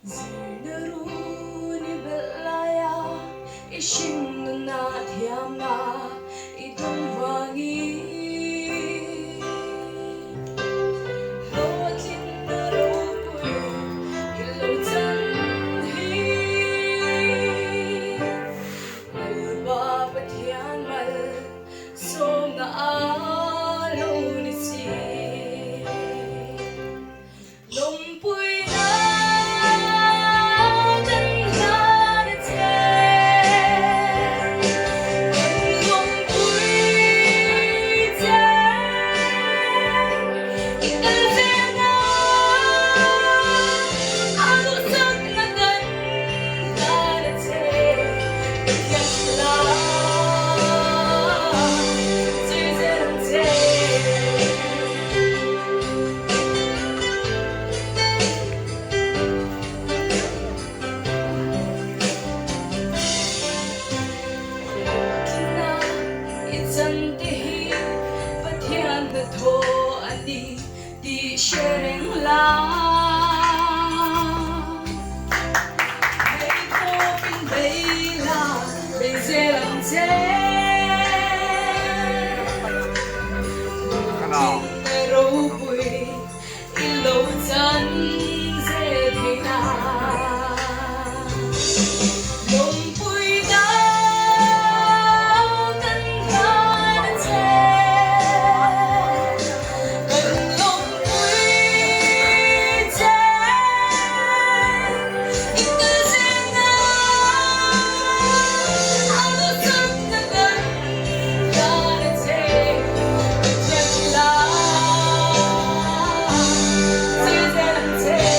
Zirna run i belh laia i hringnuna thiamna i dawng vangin. Hlawhtlinna ropui i lo chan hi. Lalpa Pathian mal sawmna a lo ni si. Lawmpuina kan hlan a che, kan lawmpui che. I kal zelna a duhsakna kan hlan a che, Pathian thla zui zel ang che. Hlawhtlinna i chante hi Pathian hnathawh a ni tih hre reng la. Hei tawpin bei la, bei zel ang che. Hlawhtlinna ropui I lo chan zel thei na. Lawmpui na kan hlan a che. Kan lawmpui che. I kal zel na a lo chak na kan hlan a che. Pathian thila.